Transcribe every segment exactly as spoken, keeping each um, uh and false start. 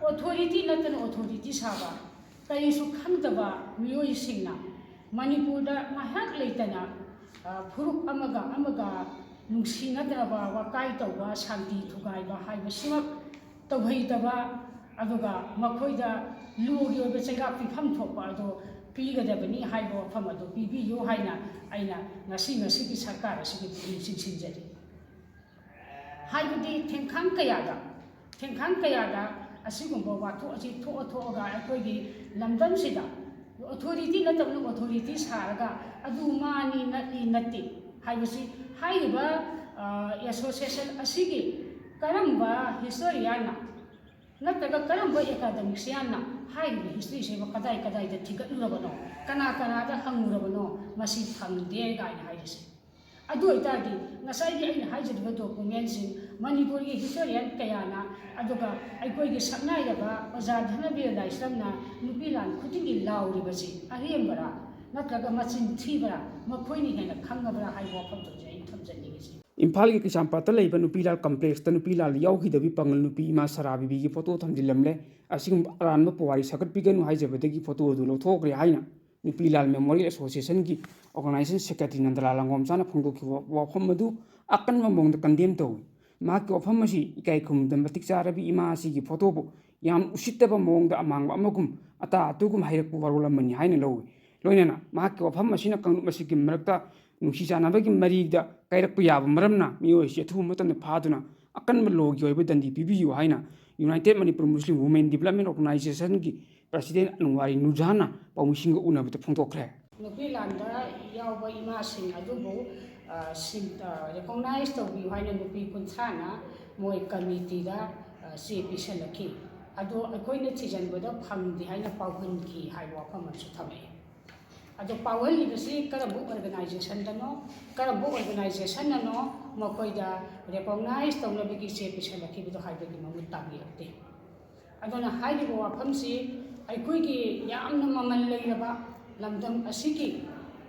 Authority ꯅꯠꯇꯅ authority ꯁꯥꯕ, ꯀꯔꯤꯁꯨ ꯈꯪꯗꯕ ꯃꯤꯑꯣꯏꯁꯤꯡꯅ ꯃꯅꯤꯄꯨꯔꯗ ꯉꯥꯏꯍꯥꯛ ꯂꯩꯇꯅ, ꯑ, ꯐꯨꯔꯨꯞ ꯑꯃꯒ ꯑꯃꯒ ꯅꯨꯡꯁꯤꯅꯗ꯭ꯔꯕ, ꯋꯥꯀꯥꯏ ꯇꯧꯕ, ꯁꯥꯟꯇꯤ ꯊꯨꯒꯥꯏꯕ ꯍꯥꯏꯕꯁꯤꯃꯛ ꯇꯧꯍꯩꯗꯕ, ꯑꯗꯨꯒ ꯃꯈꯣꯏꯗ ꯂꯣꯒꯤ ꯑꯣꯏꯕ ꯆꯩꯔꯥꯛ ꯄꯤꯐꯝ ꯊꯣꯛꯄ ꯑꯗꯨ ꯄꯤꯒꯗꯕꯅꯤ ꯍꯥꯏꯕ ꯋꯥꯐꯝ ꯑꯗꯨ ꯄꯤꯕꯤꯌꯨ ꯍꯥꯏꯅ ꯑꯩꯅ ꯉꯁꯤ, ꯉꯁꯤꯒꯤ ꯁꯔꯀꯥꯔ ꯑꯁꯤꯒꯤ ꯄꯨꯛꯅꯤꯡ ꯆꯤꯡꯁꯤꯟꯖꯔꯤ꯫ ꯍꯥꯏꯕꯗꯤ ꯊꯦꯡꯈꯥꯡ ꯀꯌꯥꯗ, ꯊꯦꯡꯈꯥꯡ ꯀꯌꯥꯗ ꯑꯁꯤꯒꯨꯝꯕ ꯋꯥꯊꯣꯛ ꯑꯁꯤ ꯊꯣꯛꯑ ꯊꯣꯛꯑꯒ ꯑꯩꯈꯣꯏꯒꯤ ꯂꯝꯗꯝꯁꯤꯗ ꯑꯣꯊꯣꯔꯤꯇꯤ ꯅꯠꯇꯕꯅ ꯑꯣꯊꯣꯔꯤꯇꯤ ꯁꯥꯔꯒ ꯑꯗꯨ ꯃꯥꯅꯤ, ꯅꯠꯂꯤ, ꯅꯠꯇꯦ ꯍꯥꯏꯕꯁꯤ ꯍꯥꯏꯔꯤꯕ, ꯑ, ꯑꯦꯁꯣꯁꯤꯌꯦꯁꯟ ꯑꯁꯤꯒꯤ ꯀꯔꯝꯕ ꯍꯤꯁꯇꯣꯔꯤꯌꯥꯟꯅ ꯅꯠꯇ꯭ꯔꯒ ꯀꯔꯝꯕ ꯑꯦꯀꯥꯗꯃꯤꯛꯁꯤꯌꯥꯟꯅ ꯍꯥꯏꯔꯤꯕ ꯍꯤꯁꯇ꯭ꯔꯤꯁꯤꯕꯨ ꯀꯗꯥꯏ ꯀꯗꯥꯏꯗ ꯊꯤꯒꯠꯂꯨꯔꯕꯅꯣ, ꯀꯅꯥ ꯀꯅꯥꯗ ꯍꯪꯉꯨꯔꯕꯅꯣ, ꯃꯁꯤ ꯐꯪꯗꯦ ꯀꯥꯏꯅ ꯍꯥꯏꯔꯤꯁꯦ? ꯑꯗꯨ ꯑꯣꯏꯇꯥꯔꯗꯤ ꯉꯁꯥꯏꯒꯤ ꯑꯩꯅ ꯍꯥꯏꯖꯔꯤꯕ ꯗꯣꯀꯨꯃꯦꯟꯁꯤꯡ, ꯃꯅꯤꯄꯨꯔꯒꯤ ꯍꯤꯁꯇꯣꯔꯤꯌꯥꯟ ꯀꯌꯥꯅ, ꯑꯗꯨꯒ ꯑꯩꯈꯣꯏꯒꯤ ꯁꯛꯅꯥꯏꯔꯕ ꯑꯣꯖꯥ ꯙꯅꯕꯤꯔ ꯂꯥꯏꯁ꯭ꯔꯝꯅ ꯅꯨꯄꯤ ꯂꯥꯟ ꯈꯨꯗꯤꯡꯒꯤ ꯂꯥꯎꯔꯤꯕꯁꯤ ꯑꯔꯦꯝꯕꯔꯥ ꯅꯠꯇ꯭ꯔꯒ ꯃꯆꯤꯟ ꯊꯤꯕꯔꯥ, ꯃꯈꯣꯏꯅ ꯍꯦꯟꯅ ꯈꯪꯉꯕ꯭ꯔꯥ ꯍꯥꯏꯕ ꯋꯥꯐꯝꯗꯨꯁꯨ ꯑꯩꯅ ꯊꯝꯖꯅꯤꯡꯉꯤꯁꯤ꯫ ꯏꯝꯐꯥꯜꯒꯤ ꯀꯩꯁꯥꯝꯄꯥꯠꯇ ꯂꯩꯕ ꯅꯨꯄꯤ ꯂꯥꯜ ꯀꯝꯄ꯭ꯂꯦꯛꯁꯇ ꯅꯨꯄꯤ ꯂꯥꯜ ꯌꯥꯎꯈꯤꯗꯕꯤ ꯄꯥꯡꯒꯜ ꯅꯨꯄꯤ ꯏꯃꯥ ꯁꯔꯥ ꯕꯤꯕꯤꯒꯤ ꯐꯣꯇꯣ ꯊꯝꯖꯤꯜꯂꯝꯂꯦ꯫ ꯑꯁꯤꯒꯨꯝꯕ ꯑꯔꯥꯟꯕ ꯄꯨꯋꯥꯔꯤ ꯁꯥꯒꯠꯄꯤꯒꯅꯨ ꯍꯥꯏꯖꯕꯗꯒꯤ ꯐꯣꯇꯣ ꯑꯗꯨ ꯂꯧꯊꯣꯛꯈ꯭ꯔꯦ ꯍꯥꯏꯅ ꯅꯨꯄꯤ ꯂꯥꯜ ꯃꯦꯃꯣꯔꯤꯌꯦꯜ ꯑꯦꯁꯣꯁꯤꯌꯦꯁꯟꯒꯤ ꯑꯣꯔꯒꯅꯥꯏꯖꯦꯁꯟ ꯁꯦꯀ꯭ꯔꯦꯇꯔꯤ ꯅꯟꯗꯂꯥꯜ ꯂꯪꯒꯣꯝꯆꯥꯅ ꯐꯣꯡꯗꯣꯛꯈꯤꯕ ꯋꯥꯐꯝ ꯑꯗꯨ ꯑꯀꯟꯕ ꯃꯑꯣꯡꯗ ꯀꯟꯗꯦꯝ ꯇꯧꯏ꯫ ꯃꯍꯥꯛꯀꯤ ꯋꯥꯐꯝ ꯑꯁꯤ ꯏꯀꯥꯏ ꯈꯨꯝꯅꯗꯕ ꯃꯇꯤꯛ ꯆꯥꯔꯕꯤ ꯏꯃꯥ ꯑꯁꯤꯒꯤ ꯐꯣꯇꯣꯕꯨ ꯌꯥꯝ ꯎꯁꯤꯠꯇꯕ ꯃꯑꯣꯡꯗ ꯑꯃꯥꯡꯕ ꯑꯃꯒꯨꯝ ꯑꯇꯥ ꯑꯇꯨꯒꯨꯝ ꯍꯥꯏꯔꯛꯄ ꯋꯥꯔꯣꯜ ꯑꯃꯅꯤ ꯍꯥꯏꯅ ꯂꯧꯏ꯫ ꯂꯣꯏꯅꯅ ꯃꯍꯥꯛꯀꯤ ꯋꯥꯐꯝ ꯑꯁꯤꯅ ꯀꯥꯡꯂꯨꯞ ꯑꯁꯤꯒꯤ ꯃꯔꯛꯇ ꯅꯨꯡꯁꯤ ꯆꯥꯟꯅꯕꯒꯤ ꯃꯔꯤꯗ ꯀꯥꯏꯔꯛꯄ ꯌꯥꯕ ꯃꯔꯝꯅ ꯃꯤꯑꯣꯏ ꯑꯁꯤ ꯑꯊꯨꯕ ꯃꯇꯝꯗ ꯐꯥꯗꯨꯅ ꯑꯀꯟꯕ ꯂꯣꯒꯤ ꯑꯣꯏꯕ ꯗꯟꯗꯤ ꯄꯤꯕꯤꯌꯨ ꯍꯥꯏꯅ United Manipur Muslim Women Development Organizationꯒꯤ ꯄ꯭ꯔꯁꯤꯗꯦꯟ ꯑꯅꯨꯋꯥꯔꯤ ꯅꯨꯔꯖꯍꯥꯟꯅ ꯄꯥꯎꯃꯤꯁꯤꯡꯒ ꯎꯅꯕꯗ ꯐꯣꯡꯗꯣꯛꯈ꯭ꯔꯦ꯫ ꯅꯨꯄꯤ ꯂꯥꯟꯗ ꯌꯥꯎꯕ ꯏꯃꯥꯁꯤꯡ ꯑꯗꯨꯕꯨ, ꯑ, ꯁꯤꯟ-, ꯑ, ꯔꯤꯀꯣꯛꯅꯥꯏꯖ ꯇꯧꯕꯤꯌꯨ ꯍꯥꯏꯅ ꯅꯨꯄꯤ ꯀꯨꯟꯊ꯭ꯔꯥꯅ ꯃꯣꯏ ꯀꯃꯤꯇꯤꯗ, ꯑ, ꯆꯦ ꯄꯤꯁꯜꯂꯛꯈꯤ꯫ ꯑꯗꯣ ꯑꯩꯈꯣꯏꯅ ꯊꯤꯖꯤꯟꯕꯗ ꯐꯪꯗꯦ ꯍꯥꯏꯅ ꯄꯥꯎꯍꯟꯈꯤ ꯍꯥꯏꯕ ꯋꯥꯐꯝ ꯑꯃꯁꯨ ꯊꯝꯃꯛꯑꯦ꯫ ꯑꯗꯣ ꯄꯥꯎꯍꯜꯂꯤꯕꯁꯤ ꯀꯔꯝꯕ ꯑꯣꯔꯒꯅꯥꯏꯖꯦꯁꯟꯗꯅꯣ, ꯀꯔꯝꯕ ꯑꯣꯔꯒꯅꯥꯏꯖꯦꯁꯟꯅꯅꯣ ꯃꯈꯣꯏꯗ ꯔꯤꯀꯣꯛꯅꯥꯏꯖ ꯇꯧꯅꯕꯒꯤ ꯆꯦ ꯄꯤꯁꯜꯂꯛꯈꯤꯕꯗꯣ ꯍꯥꯏꯕꯒꯤ ꯃꯃꯨꯠ ꯇꯥꯕꯤꯔꯛꯇꯦ꯫ ꯑꯗꯨꯅ ꯍꯥꯏꯔꯤꯕ ꯋꯥꯐꯝꯁꯤ ꯑꯩꯈꯣꯏꯒꯤ ꯌꯥꯝꯅ ꯃꯃꯜ ꯂꯩꯔꯕ ꯂꯝꯗꯝ ꯑꯁꯤꯒꯤ,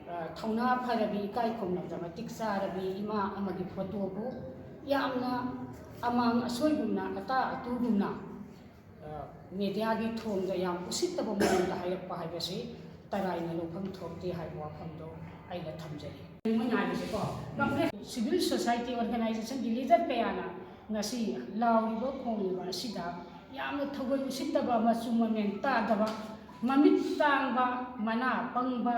ꯑ, ꯊꯧꯅꯥ ꯐꯔꯕꯤ, ꯏꯀꯥꯏ ꯈꯨꯝꯅꯕꯗ ꯃꯇꯤꯛ ꯆꯥꯔꯕꯤ ꯏꯃꯥ ꯑꯃꯒꯤ ꯐꯣꯇꯣꯕꯨ ꯌꯥꯝꯅ ꯑꯃꯥꯡ ꯑꯁꯣꯏꯒꯨꯝꯅ, ꯑꯇꯥ ꯑꯇꯨꯒꯨꯝꯅ, ꯑ, ꯃꯦꯗꯤꯌꯥꯒꯤ ꯊꯣꯡꯗ ꯌꯥꯝ ꯎꯁꯤꯠꯇꯕ ꯃꯑꯣꯡꯗ ꯍꯥꯏꯔꯛꯄ ꯍꯥꯏꯕꯁꯤ ꯇꯔꯥꯏꯅ ꯂꯧꯐꯝ ꯊꯣꯛꯇꯦ ꯍꯥꯏꯕ ꯋꯥꯐꯝꯗꯣ ꯑꯩꯅ ꯊꯝꯖꯔꯤ꯫ ꯃꯣꯏꯅ ꯍꯥꯏꯕꯁꯦꯀꯣ, ꯀꯝꯄ꯭ꯂꯦꯟ ꯁꯤꯚꯤꯜ ꯁꯣꯁꯥꯏꯇꯤ ꯑꯣꯔꯒꯅꯥꯏꯖꯦꯁꯟꯒꯤ ꯂꯤꯗꯔ ꯀꯌꯥꯅ ꯉꯁꯤ ꯂꯥꯎꯔꯤꯕ ꯈꯣꯡꯂꯤꯕ ꯑꯁꯤꯗ ꯌꯥꯝꯅ ꯊꯧꯒꯜ ꯎꯁꯤꯠꯇꯕ, ꯃꯆꯨ ꯃꯃꯦꯟ ꯇꯥꯗꯕ, ꯃꯃꯤꯠ ꯇꯥꯡꯕ, ꯃꯅꯥ ꯄꯪꯕ,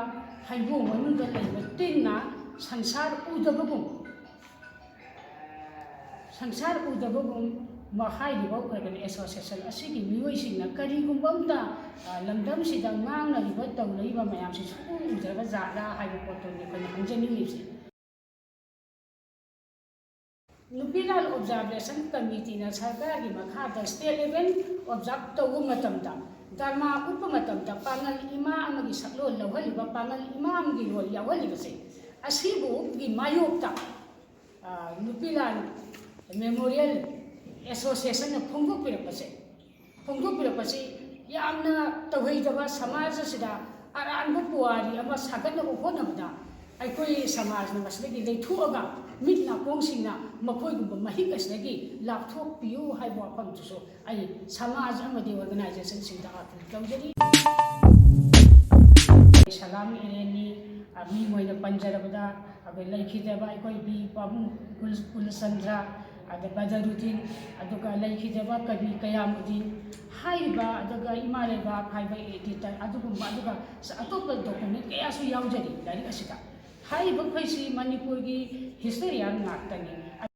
ꯍꯩꯕꯣꯡ ꯃꯅꯨꯡꯗ ꯂꯩꯕ ꯇꯤꯟꯅ ꯁꯪꯁꯥꯔ ꯎꯗꯕꯒꯨꯝ, ꯁꯪꯁꯥꯔ ꯎꯗꯕꯒꯨꯝ ꯍꯥꯏꯔꯤꯕ ꯑꯣꯔꯒꯅꯥꯏ-, ꯑꯦꯁꯣꯁꯤꯌꯦꯁꯟ ꯑꯁꯤꯒꯤ ꯃꯤꯑꯣꯏꯁꯤꯡꯅ ꯀꯔꯤꯒꯨꯝꯕ ꯑꯝꯇ, ꯑ, ꯂꯝꯗꯝꯁꯤꯗ ꯉꯥꯡꯅꯔꯤꯕ ꯇꯧꯅꯔꯤꯕ ꯃꯌꯥꯝꯁꯤ ꯁꯨꯛꯎ ꯎꯗ꯭ꯔꯕ ꯖꯥꯠꯂꯥ ꯍꯥꯏꯕ ꯄꯣꯠꯇꯨꯅꯤ ꯑꯩꯈꯣꯏꯅ ꯍꯪꯖꯅꯤꯡꯉꯤꯁꯦ꯫ ꯅꯨꯄꯤꯂꯥꯜ ꯑꯣꯕꯖꯥꯔꯕꯦꯁꯟ ꯀꯃꯤꯇꯤꯅ ꯁꯔꯀꯥꯔꯒꯤ ꯃꯈꯥꯗ ꯁ꯭ꯇꯦꯠ ꯂꯦꯚꯦꯜ ꯑꯣꯕꯖꯥꯔꯕ ꯇꯧꯕ ꯃꯇꯝꯗ, ꯙꯔꯃꯥ ꯎꯠꯄ ꯃꯇꯝꯗ ꯄꯥꯉꯜ ꯏꯃꯥ ꯑꯃꯒꯤ ꯁꯛꯂꯣꯟ ꯂꯧꯍꯜꯂꯤꯕ, ꯄꯥꯉꯜ ꯏꯃꯥ ꯑꯃꯒꯤ ꯔꯣꯜ ꯌꯥꯎꯍꯜꯂꯤꯕꯁꯦ, ꯑꯁꯤꯕꯨꯒꯤ ꯃꯥꯌꯣꯛꯇ, ꯑ, ꯅꯨꯄꯤꯂꯥꯜ ꯃꯦꯃꯣꯔꯤꯌꯦꯜ ꯑꯦꯁꯣꯁꯤꯌꯦꯁꯟꯅ ꯐꯣꯡꯗꯣꯛꯄꯤꯔꯛꯄꯁꯦ, ꯐꯣꯡꯗꯣꯛꯄꯤꯔꯛꯄꯁꯤ ꯌꯥꯝꯅ ꯇꯧꯍꯩꯗꯕ, ꯁꯃꯥꯖ ꯑꯁꯤꯗ ꯑꯔꯥꯟꯕ ꯄꯨꯋꯥꯔꯤ ꯑꯃ ꯁꯥꯒꯠꯅꯕ ꯍꯣꯠꯅꯕꯗ ꯑꯩꯈꯣꯏ ꯁꯃꯥꯖꯅ ꯃꯁꯤꯗꯒꯤ ꯂꯩꯊꯣꯛꯑꯒ ꯃꯤꯠ ꯅꯥꯀꯣꯡꯁꯤꯡꯅ ꯃꯈꯣꯏꯒꯨꯝꯕ ꯃꯍꯤꯛ ꯑꯁꯤꯗꯒꯤ ꯂꯥꯞꯊꯣꯛꯄꯤꯌꯨ ꯍꯥꯏꯕ ꯋꯥꯐꯝꯗꯨꯁꯨ ꯑꯩ ꯁꯃꯥꯖ ꯑꯃꯗꯤ ꯑꯣꯔꯒꯅꯥꯏꯖꯦꯁꯟꯁꯤꯡꯗ ꯑꯥꯄꯤꯜ ꯇꯧꯖꯔꯤ꯫ ꯁꯂꯥꯝ ꯏꯔꯦꯟꯅꯤ, ꯑ, ꯃꯤꯡ ꯑꯣꯏꯅ ꯄꯟꯖꯔꯕꯗ, ꯑꯗ ꯂꯩꯈꯤꯗ꯭ꯔꯕ ꯑꯩꯈꯣꯏ ꯕꯤ ꯄꯥꯕꯨꯡ ꯀꯨꯜ-, ꯀꯨꯜꯆꯟꯗ꯭ꯔ, ꯑꯗ ꯕꯗꯔꯨꯗꯤꯟ, ꯑꯗꯨꯒ ꯂꯩꯈꯤꯗ꯭ꯔꯕ ꯀꯕꯤ ꯀꯌꯥꯃꯨꯗꯤꯟ ꯍꯥꯏꯔꯤꯕ, ꯑꯗꯨꯒ ꯏꯃꯥ ꯂꯩꯕꯥꯛ ꯍꯥꯏꯕ ꯑꯦꯗꯤꯇꯔ ꯑꯗꯨꯒꯨꯝꯕ, ꯑꯗꯨꯒ ꯑꯇꯣꯞꯄ ꯗꯣꯀꯨꯃꯦꯟ ꯀꯌꯥꯁꯨ ꯌꯥꯎꯖꯔꯤ ꯂꯥꯏꯔꯤꯛ ꯑꯁꯤꯗ꯫ ꯍꯥꯏꯔꯤꯕ ꯑꯩꯈꯣꯏꯁꯤ ꯃꯅꯤꯄꯨꯔꯒꯤ ꯍꯤꯁꯇꯣꯔꯤꯌꯥꯟ ꯉꯥꯛꯇꯅꯤ꯫